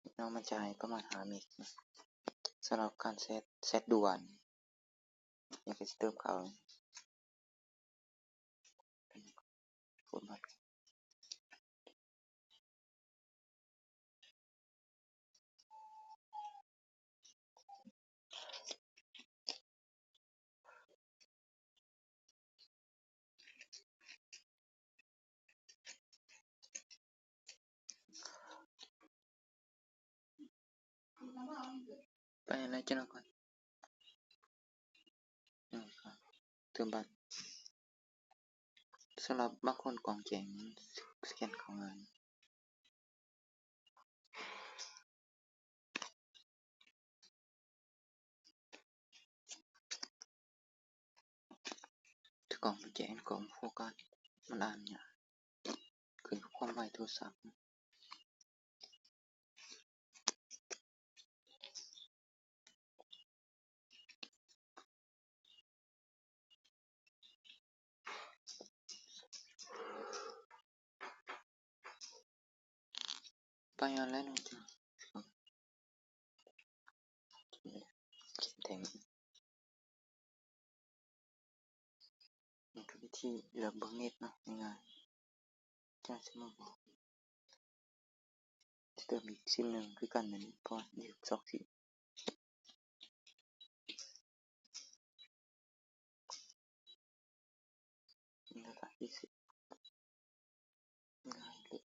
ເນາະ ມັນຈະໃຫ້ປະມານຫ້າເມກເນາະ ສຳລັບການແຊັດ ແຊັດດ່ວນ. ນີ້ກໍຊິເຕີມເຂົ້າ ກົດບັດ ໄປແລ້ວ ຈັກໜ້ອຍກ່ອນ ເຕີມບັດ. ສຳລັບບາງຄົນກ້ອງແຈ້ງ ສະແກນເຂົ້າງ່າຍ. ແຕ່ກ້ອງແຈ້ງ ກ້ອງໂຟກັສ ມັນອ່ານຍາກ ຂຶ້ນກັບຄວາມໄວໂທລະສັບ. ໄປອັນແລກໜຶ່ງ ຂຽນແທ່ງ ນີ້ຄືວິທີເລືອກເບິ່ງເນັດເນາະ ງ່າຍໆ ຈະຊິມາບອກ. ຊິເຕີມອີກຊິມໜຶ່ງຄືກັນ ແມ່ນບໍ່? ເພາະວ່າຢູ່ສອງຊິມ ແລ້ວກໍອີກຊິມ ງ່າຍເລີຍ.